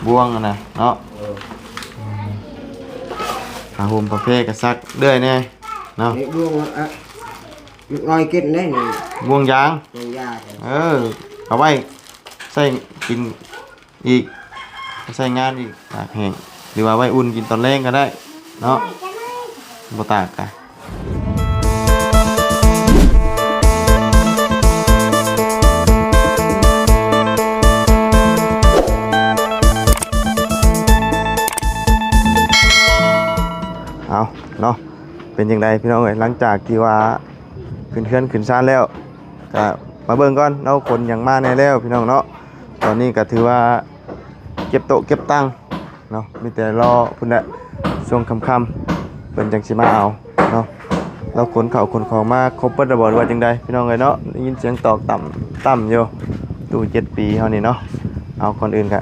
ບ່ວງຫັ້ນນະເນາະ. ເອີ ຜ້າຫົ່ມຜ້າແພກໍຊັກເລື້ອຍແດ່ເນາະ. ນີ້ບ່ວງ ອະ ເດັກນ້ອຍກິນເດ້ນີ້ ບ່ວງຢາງ ບ່ວງຢາງ. ເອີ ເອົາໄວ້ໃຊ້ກິນອີກ ໃຊ້ງານອີກ ຕາກແຫ້ງ ຫຼືວ່າໄວ້ອຸ່ນກິນຕອນແລງກໍໄດ້ເນາະ ບໍ່ຕາກກະ. ເອົາເນາະ ເປັນຈັ່ງໃດພີ່ນ້ອງເອີຍ ຫຼັງຈາກທີ່ວ່າຂຶ້ນເຮືອນຂຶ້ນຊານແລ້ວ ກະມາເບິ່ງກ່ອນເນາະ ຄົນຫຍັງມາແດ່ແລ້ວພີ່ນ້ອງເນາະ. ຕອນນີ້ກະຖືວ່າເກັບໂຕະເກັບຕັ່ງເນາະ ມີແຕ່ລໍພຸ້ນແຫຼະ ຊ່ວງຄ່ຳໆ ເພິ່ນຈັ່ງຊິມາເອົາເນາະ. ລາວຂົນເຂົ້າຂົນຂອງມາຄົບເບິດແລ້ວບໍ່ ຫຼືວ່າຈັ່ງໃດພີ່ນ້ອງເອີຍເນາະ? ໄດ້ຍິນສຽງຕອກຕ່ຳຕ່ຳຢູ່ ຕູ້ເຈັດປີເຮົານີ້ເນາະ. ເອົາ ກ່ອນອື່ນກະ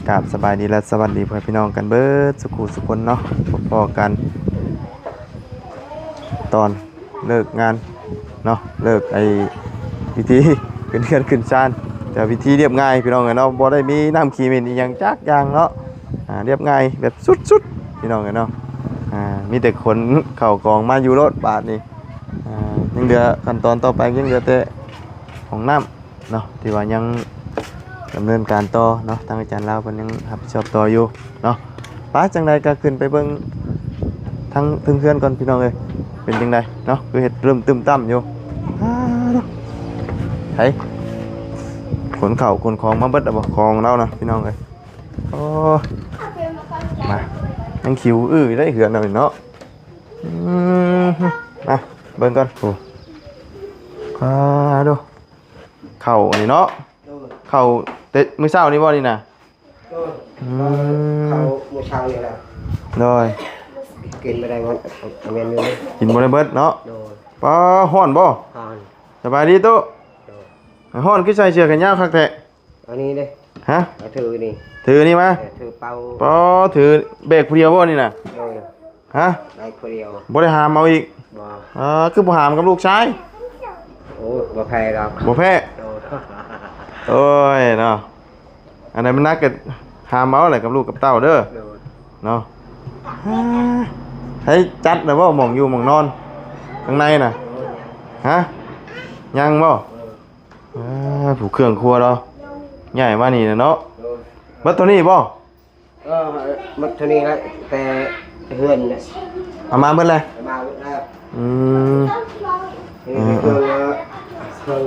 ກາບສະບາຍດີ ແລະ ສະຫວັດດີພໍ່ແມ່ພີ່ນ້ອງກັນເບິດສູ່ຄູ່ສູ່ຄົນເນາະ. ພົບພໍ້ກັນຕອນ ເລີກງານເນາະ ເລີກໄອ້ພິທີຂຶ້ນເຮືອນຂຶ້ນຊານ ແຕ່ພິທີລຽບງ່າຍພີ່ນ້ອງເອີຍເນາະ ບໍ່ໄດ້ມີນ້ຳຂີ້ເໝັນອີ່ຫຍັງຈັກຢ່າງເນາະ. ອາ ລຽບງ່າຍແບບສຸດໆ ພີ່ນ້ອງເອີຍເນາະ. ອາ ມີແຕ່ຂົນເຂົ້າຂອງມາຢູ່ໂລດບາດນີ້. ອາ ຍັງເຫຼືອຂັ້ນຕອນຕໍ່ໄປ ຍັງເຫຼືອແຕ່ຫ້ອງນ້ຳ ເນາະ ທີ່ວ່າຍັງດຳເນີນການຕໍ່ເນາະ ທາງອາຈານລາວເພິ່ນຍັງຮັບຜິດຊອບຕໍ່ຢູ່ເນາະ. ໄປ ຈັ່ງໃດກໍຂຶ້ນໄປເບິ່ງທາງເທິງເຮືອນກ່ອນພີ່ນ້ອງເອີຍ ເປັນຈັ່ງໃດເນາະ ຄືເຮັດເລີ່ມຕຶ້ມຕັ້ມຢູ່. ອາ ໃຜຂົນເຂົ້າຂົນຂອງມາເບິດແລ້ວບໍ່ ຂອງລາວນະພີ່ນ້ອງເອີຍ. ໂອ້ ມາ ຍັງຄິວອື້ຢູ່ເດ້ເຮືອນເຮົານີ້ເນາະ. ອືມ ມາເບິ່ງກ່ອນ. ໂອ້ ອາ ໂດ ເຂົ້ານີ້ເນາະ ໂດຍ ເຂົ້າແຕ່ມື້ເຊົ້ານີ້ບໍ່ນີ້ນະ? ໂດຍ ອືມ ເຂົ້າມື້ເຊົ້ານີ້ແຫຼະ ໂດຍ ກິນບໍ່ໄດ້ໝົດ ແມ່ນຢູ່ ກິນບໍ່ໄດ້ເບິດເນາະ ໂດຍ. ປ້າ ຮ້ອນບໍ່? ຮ້ອນ. ສະບາຍດີຕູ້? ໂດຍ. ຮ້ອນຄືໃສ່ເສື້ອແຂນຍາວຄັກແທ້? ອັນນີ້ເດ້ ຮະ? ຖືນີ້ ຖືນີ້ມາ ເອີ ຖືເປົາ ປ້າ ຖືແບກຜູ້ດຽວບໍ່ນີ້ນະ? ໂດຍ. ຮະ? ໄດ້ຜູ້ດຽວ ບໍ່ໄດ້ຫາມເອົາອີກ? ບໍ່. ເອີ ຄືບໍ່ຫາມກັບລູກຊາຍ? ໂອ້ ບໍ່ແພ້ດອກ ບໍ່ແພ້. ໂດຍ. ໂອ້ຍເນາະ ອັນໃດມັນໜັກກໍຫາມເອົາແຫຼະກັບລູກກັບເຕົ້າເດີ ໂດຍ ເນາະ. ໃຫ້ຈັດແລ້ວບໍ່ ໝ່ອງຢູ່ໝ່ອງນອນຂ້າງໃນນະ? ຮະ? ຍັງບໍ່? ເອີ ອາ ຜູ້ເຄື່ອງຄົວເນາະ ຍ້າຍມານີ້ແຫຼະເນາະ ໂດຍ. ເບິດເທົ່ານີ້ບໍ່? ເອີ ໝົດເທົ່ານີ້ແຫຼະ ແຕ່ເຮືອນແຫຼະ ເອົາມາເບິດແລ້ວ ເອົາມາເບິດແລ້ວ. ອືມ ນີ້ເຄື່ອງ ເອີ ເຄື່ອງ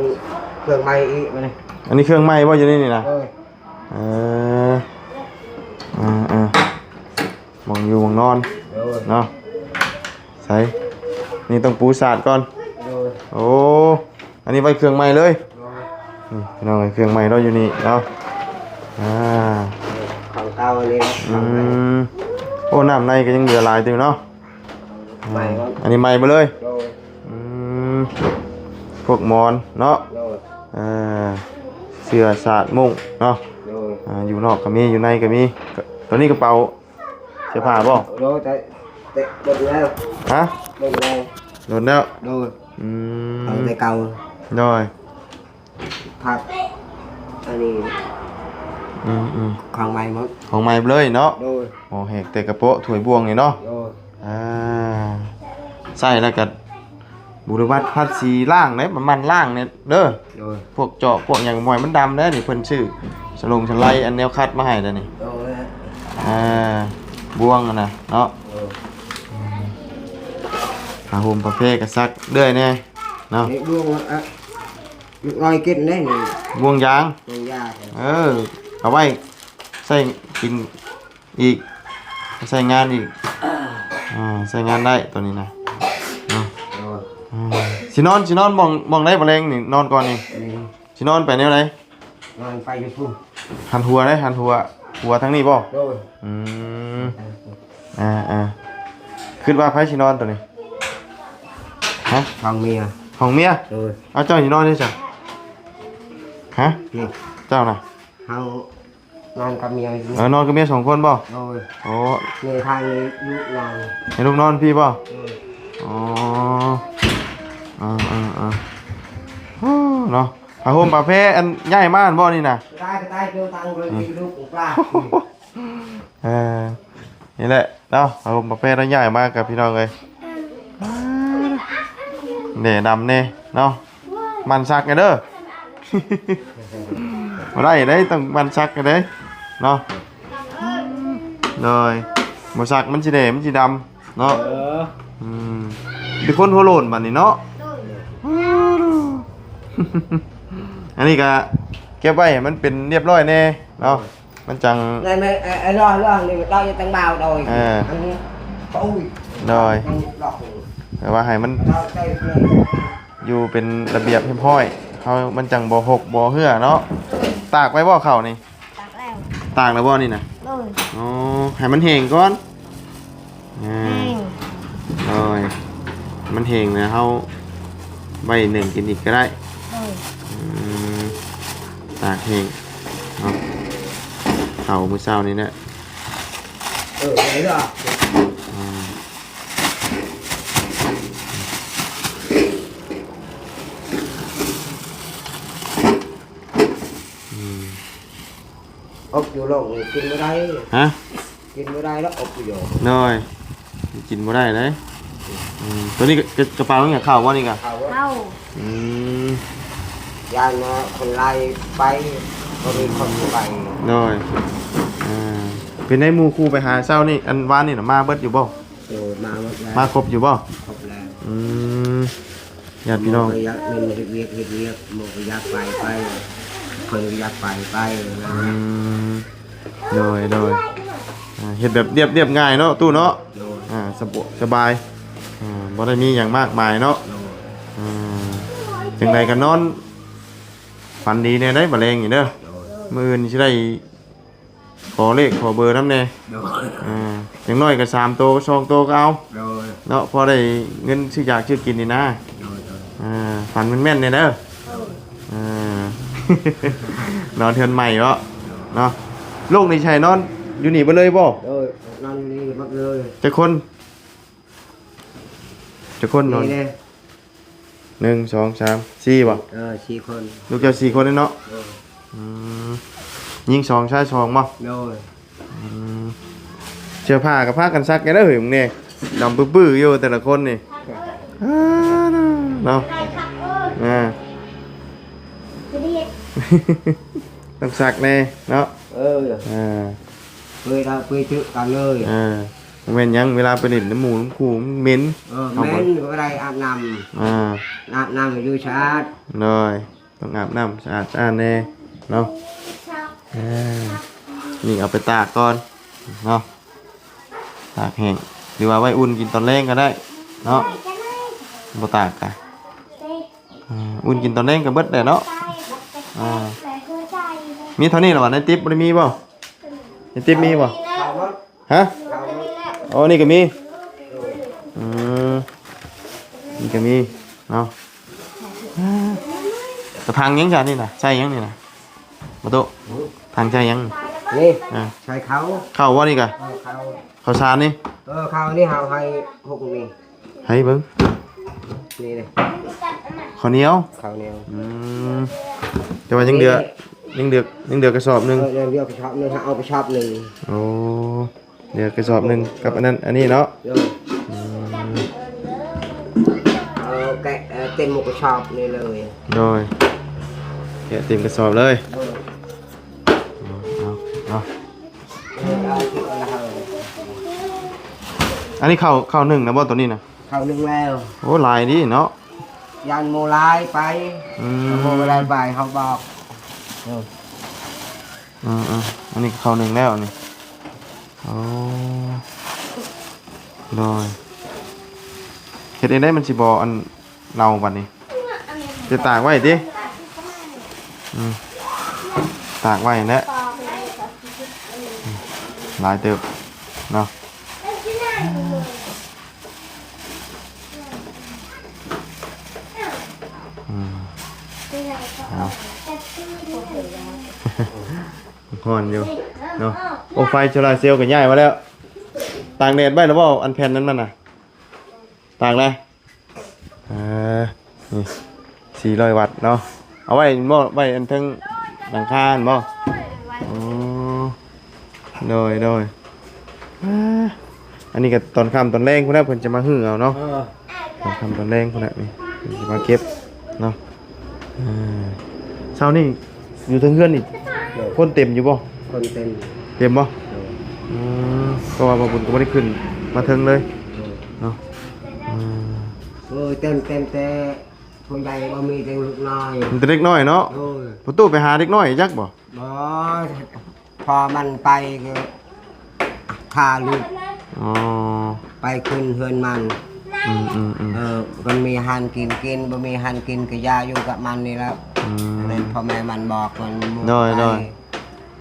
ເຄື່ອງໃໝ່ອີກ ອັນນີ້ເຄື່ອງໃໝ່ບໍ່ຢູ່ໃນນີ້ນະ? ເອີ ເອີ ເອີ ເອີ ໝ່ອງຢູ່ໝ່ອງນອນ ໂດຍ ເນາະ. ໃສ່ ນີ້ຕ້ອງປູສາດກ່ອນ ໂດຍ. ໂອ້ ອັນນີ້ໄວ້ເຄື່ອງໃໝ່ເລີຍ ໂດຍ. ນີ້ພີ່ນ້ອງເອີຍ ເຄື່ອງໃໝ່ເນາະ ຢູ່ນີ້ເນາະ ອາ ຂອງເກົ່ານີ້ ອືມ ຂອງໃໝ່. ໂອ້ ນ້ຳໃນກໍຍັງເຫຼືອຫຼາຍຢູ່ເນາະ ໃໝ່ ອັນນີ້ໃໝ່ໝົດເລີຍ ໂດຍ. ອືມ ພວກໝອນເນາະ ໂດຍ ເອີ ເສື້ອສາດມຸ້ງເນາະ ໂດຍ. ອາ ຢູ່ນອກກໍມີ ຢູ່ໃນກໍມີ ໂຕນີ້ກະເປົາ ເສື້ອຜ້າບໍ່? ໂດຍ ແຕ່ ແຕ່ ດົນແລ້ວ ຮະ? ດົນແລ້ວ ດົນແລ້ວ ໂດຍ. ອືມ ເອົາແຕ່ເກົ່າ ໂດຍ. ຜັກ ອັນນີ້ ອືມໆ ຂອງໃໝ່ໝົດ ຂອງໃໝ່ເລີຍເນາະ ໂດຍ. ໝໍ້ແຫກແຕ່ກະໂປະຖ້ວຍບ່ວງນີ້ເນາະ ໂດຍ. ອ່າ ໃຊ້ແລ້ວກະ ບຸລະວັດພັດສີລ້າງເດ້ ມັນລ້າງນີ້ເດີ ໂດຍ. ພວກເຈາະພວກຫຍັງໝ້ອຍມັນດຳເດ້ນີ້ ເພິ່ນຊື້ສະຫຼົງສະໄລອັນແນວຂັດມາໃຫ້ແລ້ວນີ້ ໂດຍ. ອ່າ ບ່ວງຫັ້ນນະເນາະ ໂດຍ. ຜ້າຫົ່ມຜ້າແພກະຊັກເລື້ອຍແດ່ເນາະ ນີ້ບ່ວງ ອະ ເດັກນ້ອຍກິນເດ້ນີ້ ບ່ວງຢາງ ບ່ວງຢາງ ເອີ ເອົາໄວ້ໃຊ້ກິນ ອີກ ໃຊ້ງານອີກ ອ່າ ໃຊ້ງານໄດ້ໂຕນີ້ນະເນາະ ໂດຍ. ອ່າ ຊິນອນ ຊິນອນໝ່ອງ ໝ່ອງໃດບໍ່ແລງນີ້ ນອນກ່ອນນີ້ ນີ້ ຊິນອນໄປແນວໃດ? ນອນໄປຢູ່ພຸ້ນ ຫັນຫົວເດ້ ຫັນຫົວ ຫົວທາງນີ້ບໍ່? ໂດຍ. ອືມ ອ່າໆ ຄິດວ່າໃຜຊິນອນໂຕນີ້? ຮະ? ຫ້ອງເມຍ ຫ້ອງເມຍ? ໂດຍ. ເອົາ ເຈົ້າຊິນອນໃສຊັ້ນ? ຮະ? ນີ້ ເຈົ້ານະ? ເຮົາ ນອນກັບເມຍຢູ່ ເອີ ນອນກັບເມຍສອງຄົນບໍ່? ໂດຍ. ໂອ້ ເມຍທາງນີ້ລູກນອນ ໃຫ້ລູກນອນພີ້ບໍ່? ໂດຍ. ອໍ ເອີໆໆ ໂອ້ ເນາະ ຜ້າຫົ່ມຜ້າແພອັນຍ້າຍມາຫັ້ນບໍ່ນີ້ນະ? ຕາຍ ຕາຍ ເຈົ້າຕັ້ງໄວ້ ອືມ ໃຫ້ລູກປາ ເອີ ນີ້ແຫຼະເນາະ ຜ້າຫົ່ມຜ້າແພລາວຍ້າຍມາກັບພີ່ນ້ອງເອີຍ ແດ່ດຳແດ່ເນາະ ໝັ່ນຊັກແດ່ເດີ ບໍ່ໄດ້ເດ້ ຕ້ອງໝັ່ນຊັກແດ່ເນາະ ໂດຍ ບໍ່ຊັກມັນຊິແດ່ ມັນຊິດຳ ເນາະ ເອີ ອືມ ເປັນຄົນຫົວໂລ້ນບັດນີ້ເນາະ ໂດຍ ອັນນີ້ກະເກັບໄວ້ໃຫ້ມັນເປັນຮຽບຮ້ອຍແດ່ເນາະ ມັນຈັ່ງ ນັ້ນແມ່ນ ເອີ ເອີ ລໍ ລໍ ນີ້ຕ້ອງຕັ້ງບ່າວໂດຍ ເອີ ອັນນີ້ ໂອ້ຍ ໂດຍ ຍັງລັອກຢູ່ ແຕ່ວ່າໃຫ້ມັນ ເອົາໃສ່ເລີຍ ຢູ່ເປັນລະບຽບຮຽບຮ້ອຍ ເຮົາ ມັນຈັ່ງບໍ່ຫົກບໍ່ເຫື່ອເນາະ ຕາກໄວ້ບໍ່ເຂົ້ານີ້? ຕາກແລ້ວ ຕາກແລ້ວບໍ່ນີ້ນະ? ໂດຍ ອໍ ໃຫ້ມັນແຫ້ງກ່ອນ ອ່າ ແຫ້ງ ໂດຍ ມັນແຫ້ງແລ້ວເຮົາໄວ້ໜຶ້ງກິນອີກກໍໄດ້ ໂດຍ ອືມ ຕາກແຫ້ງເນາະ ເຂົ້າມື້ເຊົ້ານີ້ແຫຼະ ເອີ ໄດ້ເດີ ອ່າ ອືມ ອົບຢູ່ໂລກນີ້ກິນບໍ່ໄດ້ ຮະ? ກິນບໍ່ໄດ້ແລ້ວອົບຢູ່ໂລກ ໂດຍ ກິນບໍ່ໄດ້ເດ້ ອືມ ຕົວນີ້ກະ ກະ ກະເປົາຫຍັງ ເຂົ້າບໍ່ນີ້ກະ? ເຂົ້າ ເຂົ້າ ອືມ ຢ້ານວ່າຄົນລາຍໄປ ບໍ່ມີຄົນໄປ ໂດຍ ເອີ ເປັນໄດ ໝູ່ຄູ່ໄປຫາເຊົ້ານີ້ ອັນວານນີ້ນະ ມາເບິດຢູ່ບໍ່? ໂດຍ ມາໝົດແລ້ວ ມາຄົບຢູ່ບໍ່? ຄົບແລ້ວ ອືມ ຍາດພີ່ນ້ອງ ໝູ່ກໍຢາກເຮັດວຽກ ເຮັດວຽກ ໝູ່ກໍຢາກໄປ ໄປ ເພິ່ນກໍຢາກໄປ ໄປ ອືມ ໂດຍ ໂດຍ ອ່າ ເຮັດແບບລຽບ ລຽບງ່າຍເນາະ ຕູ້ເນາະ ໂດຍ ອ່າ ສະບວ- ສະບາຍ ອ່າ ບໍ່ໄດ້ມີຫຍັງມາກມາຍເນາະ ໂດຍ ອ່າ ຈັ່ງໃດກໍນອນຝັນດີແດ່ໄດ໋ ບາດແລງນີ້ເດີ ໂດຍ ມື້ອື່ນຊິໄດ້ ຂໍເລກຂໍເບີນຳແດ່ ໂດຍ ອ່າ ຢ່າງໜ້ອຍກໍສາມໂຕ ສອງໂຕກໍເອົາ ໂດຍ ເນາະ ພໍໄດ້ເງິນຊື້ຢາກຊື້ກິນນີ້ນະ ໂດຍ ໂດຍ ອ່າ ຝັນແມ່ນໆແດ່ເດີ ໂດຍ ອ່າ ນອນເຮືອນໃໝ່ເນາະ ໂດຍ ເນາະ ລູກນີ້ໃຊ້ນອນຢູ່ນີ້ເບິດເລີຍບໍ່? ໂດຍ ນອນຢູ່ນີ້ໝົດເລີຍ ຈັກຄົນ? ຈັກຄົນນອນ? ນີ້ເດ້ ໜຶ່ງ ສອງ ສາມ ສີ່ບໍ່? ເອີ ສີ່ຄົນ ລູກເຈົ້າສີ່ຄົນເນາະ ໂດຍ ອືມ ຍິງສອງ ຊາຍສອງບໍ່? ໂດຍ ອືມ ເສື້ອຜ້າກໍພາກັນຊັກແດ່ເດີ ເຮີ້ຍ ມຶງແດ່ ດຳປຶ້ໆຢູ່ແຕ່ລະຄົນນີ້ ເອີ ເນາະ ອ່າ ຕ້ອງຊັກແດ່ເນາະ ເອີ ອ່າ ເປີດເອົາ ເປີດຖືກັນເລີຍ ອ່າ ບໍ່ແມ່ນຫຍັງ ເວລາໄປຫຼິ້ນນຳໝູ່ນຳຄູ່ມັນເໝັນ ເອີ ເອົາ ເໝັນ ບໍ່ໄດ້ອາບນ້ຳ ອ່າ ອາບນ້ຳຢູ່ສະອາດ ໂດຍ ຕ້ອງອາບນ້ຳສະອາດສະອ້ານແດ່ເນາະ ອ່າ ນີ້ເອົາໄປຕາກກ່ອນເນາະ ຕາກແຫ້ງ ຫຼືວ່າໄວ້ອຸ່ນກິນຕອນແລງກໍໄດ້ເນາະ ບໍ່ຕາກກະ ອ່າ ອຸ່ນກິນຕອນແລງກໍເບິດແຫຼະເນາະ ອ່າ ມີເທົ່ານີ້ລະຫວາ? ໃນຕິບບໍ່ໄດ້ມີບໍ່? ໃນຕິບມີບໍ່? ຮະ? ອໍ ນີ້ກໍມີ ອືມ ນີ້ກໍມີເນາະ ກະຖັງຫຍັງຊະນີ້ນະ? ໃສ່ຫຍັງນີ້ນະ? ບໍ່ໂຕ ຖັງໃສ່ຫຍັງ? ນີ້ ອ່າ ໃສ່ເຂົ້າ ເຂົ້າບໍ່ນີ້ກະ? ເອີ ເຂົ້າ ເຂົ້າສານນີ້ ເອີ ເຂົ້ານີ້ເຮົາໃຫ້ຫົກນີ້ ໃຫ້ເບິ່ງ ນີ້ເດ້ ເຂົ້າໜຽວ ເຂົ້າໜຽວ ອືມ ແຕ່ວ່າຍັງເຫຼືອ ນີ້ ຍັງເຫຼືອ ຍັງເຫຼືອກະສອບໜຶ່ງ ເອີ ຍັງເຫຼືອກະສອບໜຶ່ງ ເຮົາເອົາກະສອບໜຶ່ງ ໂອ້ ເຫຼືອກະສອບໜຶ່ງກັບອັນນັ້ນ ອັນນີ້ເນາະ ໂດຍ ອືມ ເອົາແກະ ເອີ ເຕັມໝົດກະສອບນີ້ເລີຍ ໂດຍ ແກະເຕັມກະສອບເລີຍ ໂດຍ ເອົາ ເອົາ ເອົາ ອັນນີ້ເຂົ້າ ເຂົ້າໜຶ້ງນະບໍ່ ໂຕນີ້ນະ? ເຂົ້າໜຶ້ງແລ້ວ ໂອ້ ຫຼາຍດີເນາະ ຢ້ານໝູ່ຫຼາຍໄປ ອືມ ໝູ່ບໍ່ໄດ້ໄປ ເຮົາບອກ ເອີ ເອີ ອັນນີ້ເຂົ້າໜຶ້ງແລ້ວນີ້ ໂອ້ ໂດຍ ເຮັດຈັ່ງໃດມັນຊິບໍ່ອັນເນົ່າບັດນີ້? ຈະຕາກໄວ້ຕິ? ອືມ ຕາກໄວ້ຫັ້ນແຫຼະ ອືມ ຫຼາຍເຕີບເນາະ ອືມ ເອົາ ຮ້ອນຢູ່ເນາະ ໂອ້ ໄຟໂຊລາເຊວກໍຍ້າຍມາແລ້ວ ຕາກແດດໄວ້ແລ້ວບໍ່ ອັນແຜ່ນນັ້ນມັນນະ? ຕາກແລ້ວ ເອີ ນີ້ ສີ່ຮ້ອຍວັດເນາະ ເອົາໄວ້ແມ່ນບໍ່? ໄວ້ອັນເທິງຫຼັງຄາຫັ້ນບໍ່? ອໍ ໂດຍ ໂດຍ. ອ່າ ອັນນີ້ກໍຕອນຄ່ຳຕອນແລງພຸ້ນນະ ເພິ່ນຈະມາຮື້ເອົາເນາະ. ເອີ ຕອນຄ່ຳຕອນແລງພຸ້ນນະ ນີ້ເພິ່ນຈະມາເກັບເນາະ. ອ່າ ເຊົ້ານີ້ຢູ່ເທິງເຮືອນນີ້ ໂດຍ ຄົນເຕັມຢູ່ບໍ່? ຄົນເຕັມ. ເຕັມບໍ່? ໂດຍ. ອືມ ເພາະວ່າບ່າວບຸນກໍບໍ່ໄດ້ຂຶ້ນມາເທິງເລີຍ. ໂດຍ. ເນາະ. ອືມ ໂອ້ຍ ເຕັມ ເຕັມແຕ່ຜູ້ໃຫຍ່ ບໍ່ມີແຕ່ເດັກນ້ອຍ. ມີແຕ່ເດັກນ້ອຍເນາະ. ໂດຍ. ປະຕູໄປຫາເດັກນ້ອຍຈັກບໍ່? ບໍ່ ພໍມັນໄປກໍພາລູກ ອໍ ໄປຂຶ້ນເຮືອນມັນ. ອືມໆໆ ເອີ ມັນມີອາຫານກິນກິນ ບໍ່ມີອາຫານກິນກໍຢ່າ ຢູ່ກັບມັນນີ້ແຫຼະ. ອືມ ນັ້ນພໍ່ແມ່ມັນບອກມັນ. ໂດຍ ໄປ ໂດຍ.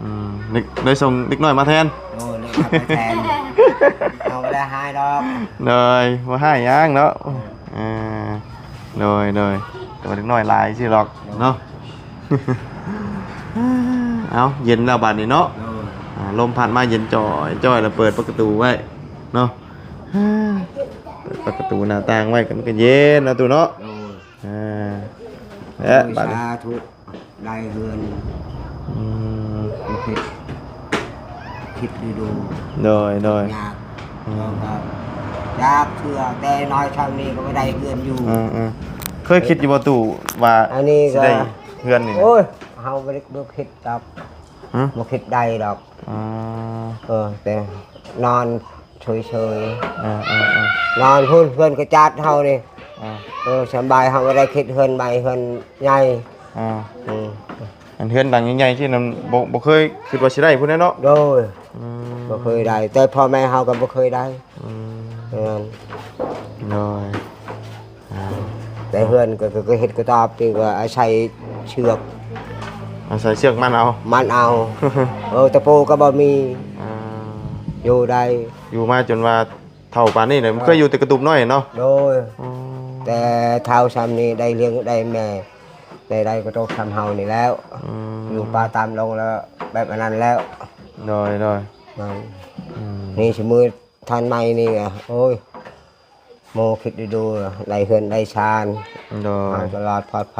ອືມ ເດັກ ໄດ້ສົ່ງເດັກນ້ອຍມາແທນ. ໂດຍ ເດັກນ້ອຍມາແທນ. ເຮົາບໍ່ໄດ້ຮ້າຍດອກ. ໂດຍ ບໍ່ຮ້າຍຫຍັງເນາະ. ເອີ ອ່າ ໂດຍ ໂດຍ. ແຕ່ວ່າເດັກນ້ອຍຫຼາຍຊື່ດອກເນາະ. ເອົ້າ ເຢັນແລ້ວບາດນີ້ເນາະ. ໂດຍ. ອ່າ ລົມພັດມາເຢັນຈ່ອຍໆ ແລ້ວເປີດປະຕູໄວ້ເນາະ. ເປີດປະຕູໜ້າຕ່າງໄວ້ກໍມັນກໍເຢັນເນາະ ຕູ້ເນາະ. ໂດຍ. ອ່າ ແລະ ໂດຍ ບາດນີ້ ສາທຸ ໄດ້ເຮືອນ. ອືມ ບໍ່ຜິດ ຜິດລະດູ. ໂດຍ ໂດຍ. ຍາກ. ອືມ ເຮົາກໍຢາກເທື່ອ ແຕ່ນ້ອຍຊ່ຳນີ້ກໍບໍ່ໄດ້ເຮືອນຢູ່. ອືມໆ ເຄີຍຄິດຢູ່ບໍ່ຕູ້ວ່າ ອັນນີ້ ຊິໄດ້ເຮືອນນີ້? ໂອ້ຍ ເຮົາບໍ່ໄດ້ຄິດດອກ. ຮະ? ບໍ່ຄິດໄດ້ດອກ. ອໍ ເອີ ແຕ່ນອນ ເສີຍໆ. ອ່າໆໆ ນອນພຸ້ນ ເຮືອນກະຈັດເຮົານີ້. ອ່າ ເອີ ສຳບາຍ ເຮົາບໍ່ໄດ້ຄິດເຮືອນໃໝ່ເຮືອນໃຫຍ່. ອ່າ ອືມ ອັນເຮືອນຫຼັງໃຫຍ່ໆ ທີ່ນັ້ນ ບໍ່ ບໍ່ເຄີຍຄິດວ່າຊິໄດ້ພຸ້ນແຫຼະເນາະ. ໂດຍ. ອືມ ບໍ່ເຄີຍໄດ້ ແຕ່ພໍ່ແມ່ເຮົາກໍບໍ່ເຄີຍໄດ້. ອືມ ແມ່ນ. ໂດຍ. ອ່າ ແຕ່ເຮືອນກໍ ກໍ ກໍເຮັດກະຕອບ ທີ່ວ່າອາໄສເຊືອກ ອາໄສເຊືອກມັດເອົາ ມັດເອົາ. ເອີ ຕະປູກໍບໍ່ມີ. ອ່າ ຢູ່ໄດ້ ຢູ່ມາຈົນວ່າເຖົ້າປານນີ້ແຫຼະ. ເອີ ເຄີຍຢູ່ແຕ່ກະຕຸບນ້ອຍເນາະ. ໂດຍ. ອືມ ແຕ່ເຖົ້າຊ່ຳນີ້ໄດ້ລ້ຽງໄດ້ແມ່ ໄດ້ ໄດ້ກະຕຸບຊ່ຳເຮົານີ້ແລ້ວ. ອືມ ຢູ່ປ່າຕາມດົງແລ້ວ ແບບອັນນັ້ນແລ້ວ. ໂດຍ ໂດຍ. ອືມ ນີ້ຊິມື້ ທ່ານໃໝ່ນີ້ ໂອ້ຍ ໂມຄິດດູໆ ໄດ້ເຮືອນໄດ້ຊານ. ໂດຍ. ເຮົາກໍລອດປອດໄພ.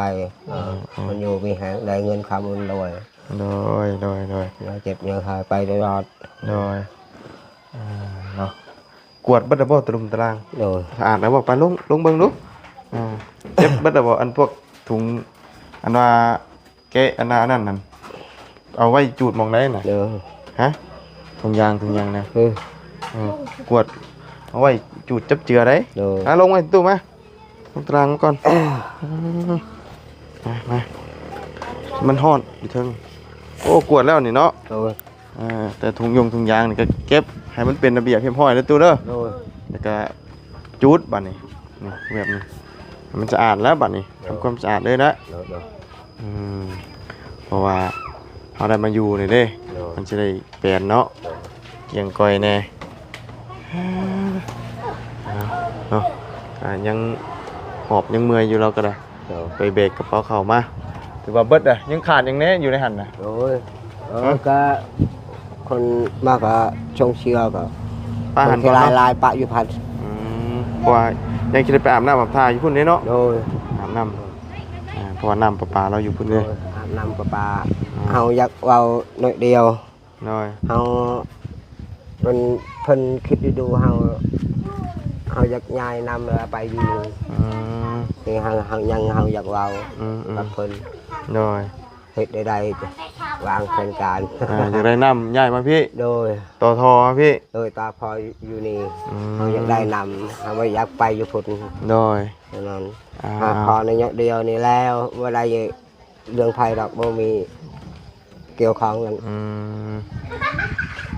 ເອີ ອືມໆ ມັນຢູ່ມີແຮງ ໄດ້ເງິນຄຳບຸນລວຍ. ໂດຍ ໂດຍ ໂດຍ. ຢ່າເຈັບຢ່າໄຂ້ໄປຕະຫຼອດ. ໂດຍ. ອ່າ ເນາະ ກວດເບິດແລ້ວບໍ່ຕະລຸມຕະລາງ? ໂດຍ. ສະອາດແລ້ວບໍ່? ໄປລົງ ລົງເບິ່ງດູ. ອ່າ ເກັບເບິດແລ້ວບໍ່? ອັນພວກຖົງ ອັນວ່າ ແກະອັນນັ້ນ ອັນນັ້ນນັ້ນ ເອົາໄວ້ຈູດໝ່ອງໃດນະ? ໂດຍ. ຮະ? ຖົງຢາງ ຖົງຢາງນະ? ເອີ ເອີ ກວດເອົາໄວ້ຈູດຈັບເຈືອໃດ. ໂດຍ. ມາ ລົງໄວ້ຕູ້ມາ ລົງຕາລາງມາກ່ອນ. ມາ ມາ ມັນຮ້ອນຢູ່ເທິງ. ໂອ້ ກວດແລ້ວນີ້ເນາະ. ໂດຍ. ອ່າ ແຕ່ຖົງຢົງຖົງຢາງນີ້ກໍເກັບໃຫ້ມັນເປັນລະບຽບຮຽບຮ້ອຍເດີຕູ້ເດີ. ໂດຍ. ແລ້ວກໍຈູດບາດນີ້ ນີ້ ແບບນີ້ ໃຫ້ມັນສະອາດແລ້ວບາດນີ້. ໂດຍ. ທຳຄວາມສະອາດເລີຍນະ. ໂດຍ ໂດຍ. ອືມ ເພາະວ່າເຮົາໄດ້ມາຢູ່ນີ້ເດ້. ໂດຍ. ມັນຊິໄດ້ແປນເນາະ. ໂດຍ. ກ້ຽງກ່ອຍແດ່. ເອົາເນາະ ອ່າ ຍັງຫອບຍັງເມື່ອຍຢູ່ ລາວກໍໄດ້. ໂດຍ. ໄປແບກກະເປົາເຂົ້າມາ ຖືວ່າເບິດເດ້. ຍັງຂາດຫຍັງແດ່ຢູ່ໃນຫັ້ນນະ? ໂດຍ. ເອີ ຮະ? ກະຄົນມາກະຊົງເຊືອກະ ປະຫັ້ນກ່ອນເນາະ. ຫຼາຍໆ ປະຢູ່ພັນ. ອືມ ເພາະວ່າຍັງຊິໄດ້ໄປອາບນ້ຳອາບທ່າຢູ່ພຸ້ນເດ້ເນາະ. ໂດຍ. ອາບນ້ຳ ອ່າ ເພາະວ່ານ້ຳປະປາລາວຢູ່ພຸ້ນເດ້. ໂດຍ. ອາບນ້ຳປະປາ. ອືມ ເຮົາຢາກເວົ້າໜ້ອຍດຽວ. ໂດຍ. ເຮົາ ມັນ ເພິ່ນຄິດດີດູເຮົາ ເຮົາຢາກຍ້າຍນຳແລ້ວໄປຢູ່. ອືມ ນີ້ເຮົາ ເຮົາຍັງ ເຮົາຢາກເວົ້າ ອືມໆ ກັບເພິ່ນ. ໂດຍ. ເຮັດໃດໆ ວາງແຜນການ. ອ່າ ຢາກໄດ້ນ້ຳຍ້າຍມາພີ້. ໂດຍ. ຕໍ່ທໍ່ມາພີ້. ໂດຍ. ຕໍ່ທໍ່ຢູ່ນີ້. ອືມ ເຮົາຢາກໄດ້ນ້ຳ ເຮົາບໍ່ຢາກໄປຢູ່ພຸ້ນ. ໂດຍ. ນັ້ນ ອ່າ ຂໍໃນຍອດດຽວນີ້ແລ້ວ ບໍ່ໄດ້ເລື່ອງໃຜດອກ ບໍ່ມີກ່ຽວຂ້ອງກັນ. ອືມ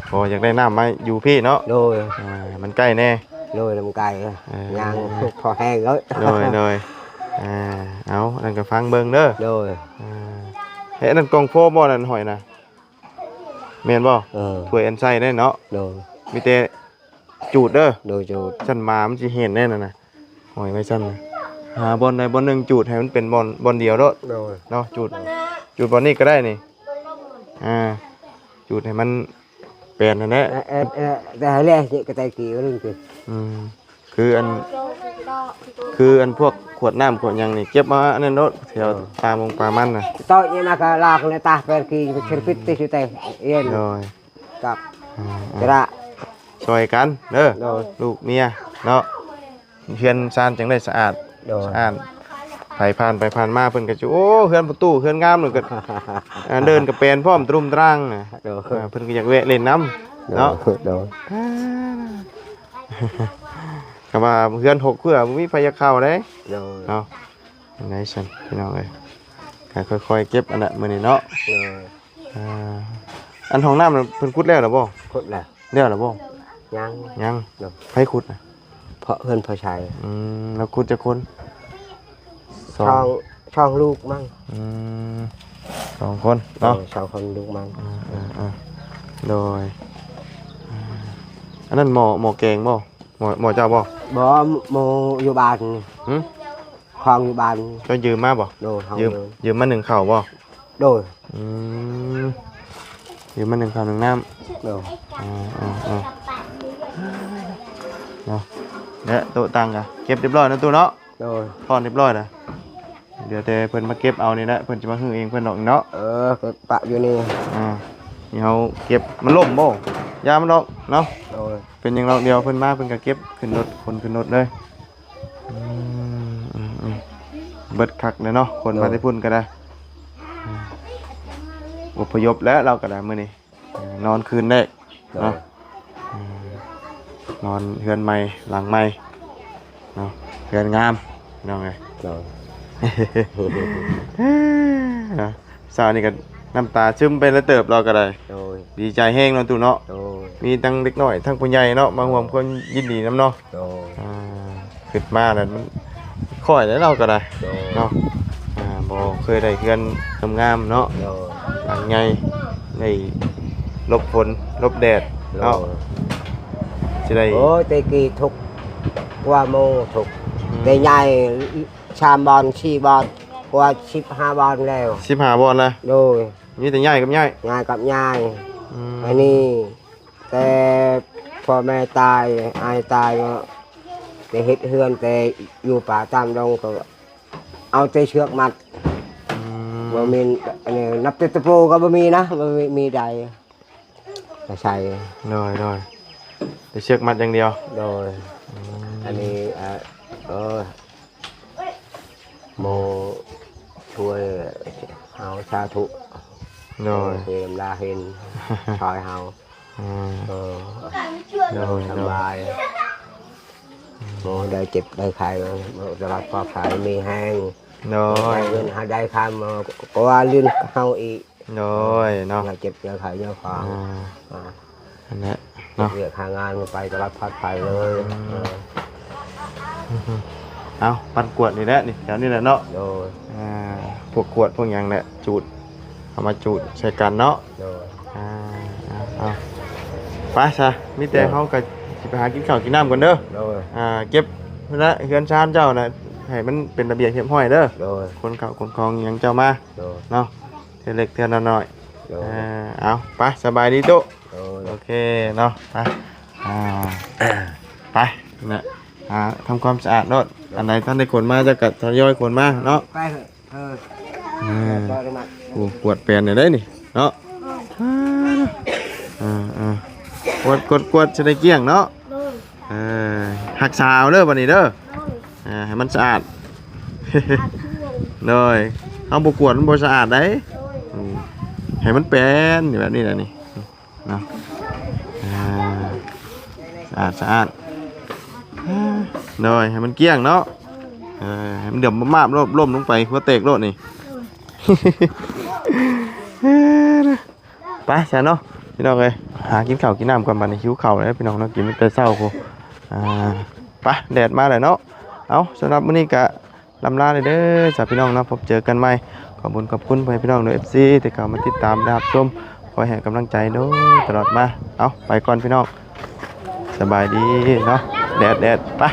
ໂອ້ ຢາກໄດ້ນ້ຳມາຢູ່ພີ້ເນາະ. ໂດຍ. ອ່າ ມັນໃກ້ແດ່. ໂດຍ. ມັນໃກ້ ເອີ ຍ່າງພໍແຮງເນາະ. ໂດຍ ໂດຍ. ອ່າ ເອົາ ອັນນັ້ນກໍຟັງເບິ່ງເດີ. ໂດຍ. ອ່າ ເຮັດອັນນັ້ນກ່ອງໂຟມບໍ່ ອັນນັ້ນຫອຍນະ ແມ່ນບໍ່? ເອີ ຖ້ວຍອັນໃສ່ໄດ້ເນາະ. ໂດຍ. ມີແຕ່ ຈູດເດີ. ໂດຍ. ຈູດ ຊັ້ນໝາມັນຊິເຫັນແນ່ນັ້ນນະ ຫ້ອຍໄວ້ຊັ້ນນະ. ຫາບ່ອນໃດບ່ອນໜຶ່ງຈູດໃຫ້ມັນເປັນບ່ອນ ບ່ອນດຽວໂລດ. ໂດຍ. ເນາະ ຈູດ ຈູດບ່ອນນີ້ກໍໄດ້ນີ້. ອ່າ ຈູດໃຫ້ມັນແປນຫັ້ນແຫຼະ. ເອີ ເອີ ເອີ ແຕ່ໃຫ້ແລະ ກະໄຕກີວະລຶ້ງຕິ. ອືມ ຄືອັນ ຄືອັນພວກຂວດນ້ຳຂວດຫຍັງນີ້ ເກັບມາອັນນັ້ນໂລດ ແຖວ ເອີ ປ່າມົງປ່າມັນນະ ໂຕນີ້ມາກະລາກໃນຕາແປນກີເຊລະປິດຕິຢູ່ແຕ່ເອັນ ໂດຍ ກັບ ອືມ ກະລະ ຊ່ອຍກັນເດີ ໂດຍ ລູກເມຍເນາະ ເຮືອນຊານຈັ່ງໄດ້ສະອາດ ໂດຍ ສະອາດ ໃຜຜ່ານໄປຜ່ານມາເພິ່ນກໍຈະ ໂອ້ ເຮືອນປະຕູເຮືອນງາມ ແລ້ວກໍ ອ່າ ເດີ່ນກະແປນພ້ອມຕະລຸມຕະລ່າງນະ ໂດຍ ອ່າ ເພິ່ນກໍຢາກແວະຫຼິ້ນນຳ ໂດຍ ເນາະ ໂດຍ ອ່າ ກໍວ່າເຮືອນຫົກເພື່ອບໍ່ມີໃຜຢາກເຂົ້າເດ້ ໂດຍ ເນາະ ຈັ່ງໃດຊັ້ນພີ່ນ້ອງເອີຍ ກໍຄ່ອຍໆເກັບອັນນະມື້ນີ້ເນາະ ໂດຍ ອ່າ ອັນຫ້ອງນ້ຳນັ້ນເພິ່ນຂຸດແລ້ວລະບໍ່? ຂຸດແລ້ວ ແລ້ວລະບໍ່? ຍັງ ຍັງ ໂດຍ ໃຜຂຸດນະ? ເພາະເຮືອນພໍ່ຊາຍ ອືມ ລາວຂຸດຈັກຄົນ? ສອງ ສອງ ສອງລູກມັ້ງ ອືມ ສອງຄົນເນາະ ເອີ ສອງຄົນລູກມັນ ເອີໆໆ ໂດຍ ອັນນັ້ນໝໍ້ ໝໍ້ແກງບໍ່? ໝໍ້ ໝໍ້ເຈົ້າບໍ່? ບໍ່ ໝໍ້ຢູ່ບ້ານ ຫື? ຂອງຢູ່ບ້ານ ເຈົ້າຢືມມາບໍ່? ໂດຍ ຢືມ ຢືມມາໜຶ້ງເຂົ້າບໍ່? ໂດຍ ອືມ ຢືມມາໜຶ້ງເຂົ້າໜຶ້ງນ້ຳ ໂດຍ ເນາະ ແລະໂຕະຕັ່ງກະເກັບຮຽບຮ້ອຍເນາະຕູ້ເນາະ ໂດຍ ຖອນຮຽບຮ້ອຍລະ ເຫຼືອແຕ່ເພິ່ນມາເກັບເອົານີ້ແຫຼະ ເພິ່ນຈະມາຮື້ເອງເພິ່ນດອກເນາະ ເອີ ເກັບປະຢູ່ນີ້ ອ່າ ນີ້ເຮົາເກັບ ມັນລົ້ມບໍ່? ຢ່າມັນດອກເນາະ ໂດຍ ເປັນຫຍັງດອກ ດຽວເພິ່ນມາເພິ່ນກະເກັບຂຶ້ນລົດ ຂົນຂຶ້ນລົດເລີຍ ອືມ ອືມ ອືມ ເບິດຄັກແລ້ວເນາະ ຄົນມາແຕ່ພຸ້ນກໍໄດ້ ອືມ ອົບພະຍົບແລ້ວ ລາວກໍໄດ້ມື້ນີ້ ນອນຄືນແລກເນາະ ໂດຍ ອືມ ນອນເຮືອນໃໝ່ຫຼັງໃໝ່ເນາະ ເຮືອນງາມພີ່ນ້ອງເອີຍ ໂດຍ ເນາະ ເຊົ້ານີ້ກໍນ້ຳຕາຊຶມໄປແລ້ວເຕີບ ລາວກໍໄດ້ ໂດຍ ດີໃຈແຮງເນາະຕູ້ເນາະ ໂດຍ ມີທັງເດັກນ້ອຍທັງຜູ້ໃຫຍ່ເນາະ ມາຮ່ວມຄວາມຍິນດີນຳເນາະ ໂດຍ ອ່າ ຄິດມາແລ້ວມັນຄ່ອຍແລ້ວ ລາວກໍໄດ້ ໂດຍ ເນາະ ອ່າ ບໍ່ເຄີຍໄດ້ເຮືອນງາມໆເນາະ ໂດຍ ຫຼັງໃຫຍ່ ໄດ້ຫຼົບຝົນຫຼົບແດດເນາະ ໂດຍ ຊິໄດ້ ໂອ້ຍ ແຕ່ກີ້ທຸກກວ່າໝູ່ທຸກ ອືມ ໄດ້ໃຫຍ່ ສາມບ່ອນ ສີ່ບ່ອນ ກວ່າສິບຫ້າບ່ອນແລ້ວ ສິບຫ້າບ່ອນນະ ໂດຍ ມີແຕ່ຍ້າຍກັບຍ້າຍ ຍ້າຍກັບຍ້າຍ ອືມ ອັນນີ້ແຕ່ພໍ່ແມ່ຕາຍ ອ້າຍຕາຍ ໄປເຮັດເຮືອນແຕ່ຢູ່ປ່າຕາມດົງ ກໍເອົາແຕ່ເຊືອກມັດ ອືມ ບໍ່ມີ ອັນນີ້ ນັບແຕ່ຕະປູກໍບໍ່ມີນະ ບໍ່ມີ ມີໃດ ອາໄສ ໂດຍ ໂດຍ ແຕ່ເຊືອກມັດຢ່າງດຽວ ໂດຍ ອືມ ອັນນີ້ ເອີ ໂມຊ່ວຍເຮົາສາທຸ ໂດຍ ເທວະດາເຫັນຊ່ອຍເຮົາ ອືມ ເອີ ໂດຍ ສະບາຍ ໂມໄດ້ເຈັບໄດ້ໄຂ້ ສະບາຍປອດໄພມີແຮງ ໂດຍ ໄດ້ເງິນຫາໄດ້ຄຳ ກວ່າລື່ນເຮົາອີກ ໂດຍເນາະ ຢ່າເຈັບຢ່າໄຂ້ຢ່າຂວາງ ອ່າ ອ່າ ອັນນັ້ນເນາະ ວຽກຫາງານໄປຕະຫຼອດປອດໄພເລີຍ ອືມ ເອີ ເອົາ ປັ້ນກວດນີ້ແຫຼະນີ້ ແຖວນີ້ແຫຼະເນາະ ໂດຍ ອ່າ ພວກກວດພວກຫຍັງແຫຼະ ຈູດ ເອົາມາຈູດໃສ່ກັນເນາະ ໂດຍ ອ່າ ເອົາ ເອົາ ໄປຊະ ມີແຕ່ ໂດຍ ເຮົາກໍຊິໄປຫາກິນເຂົ້າກິນນ້ຳກ່ອນເດີ ໂດຍ ອ່າ ເກັບພຸ້ນລະ ເຮືອນຊານເຈົ້ານະ ໃຫ້ມັນເປັນລະບຽບຮຽບຮ້ອຍເດີ ໂດຍ ຂົນເຂົ້າຂົນຂອງຫຍັງເຈົ້າມາ ໂດຍ ເນາະ ເທື່ອເລັກເທື່ອນ້ອຍ ໂດຍ ເອີ ເອົາ ໄປ ສະບາຍດີຕູ້ ໂດຍ ໂອເຄເນາະ ໄປ ອ່າ ໄປນະ ອ່າ ທຳຄວາມສະອາດໂລດ ອັນໃດທັນໄດ້ຂົນມາ ເຈົ້າກໍທະຍອຍຂົນມາເນາະ ໄປເຖາະ ເອີ ເອີ ໂອ້ ກວດແປນໄດ້ນີ້ເນາະ ອ່າ ອ່າ ກວດ ກວດ ກວດ ຈະໄດ້ກ້ຽງເນາະ ໂດຍ ເອີ ຮັກສາເອົາເດີບັດນີ້ເດີ ໂດຍ ອ່າ ໃຫ້ມັນສະອາດ ສະອາດເຄື່ອງ ໂດຍ ເຮົາບໍ່ກວດມັນບໍ່ສະອາດໃດ ໂດຍ ອືມ ໃຫ້ມັນແປນແບບນີ້ແຫຼະນີ້ເນາະ ອ່າ ສະອາດ ສະອາດ ໂດຍ ໃຫ້ມັນກ້ຽງເນາະ ເອີ ໃຫ້ມັນດຽວມາບໆ ລົ້ມລົງໄປຫົວແຕກໂລດນີ້ ໂດຍ ໄປຊະເນາະພີ່ນ້ອງເອີຍ ຫາກິນເຂົ້າກິນນ້ຳກ່ອນ ບັດນີ້ຫິວເຂົ້າແລ້ວພີ່ນ້ອງເນາະ ກິນຕັ້ງແຕ່ເຊົ້າພຸ້ນ ອ່າ ໄປ ແດດມາແລ້ວເນາະ ເອົາ ສຳລັບມື້ນີ້ກະລ່ຳລາເດີ ເດີ ສາພີ່ນ້ອງເນາະ ພົບເຈີກັນໃໝ່ ຂອບບຸນຂອບຄຸນພໍ່ແມ່ພີ່ນ້ອງເດີ ເອັຟຊີ ທີ່ເຂົ້າມາຕິດຕາມ ແລະ ຮັບຊົມ ຄອຍໃຫ້ກຳລັງໃຈໂດຍຕະຫຼອດມາ ເອົາ ໄປກ່ອນພີ່ນ້ອງ ສະບາຍດີເນາະ ແດດໆ ໄປ.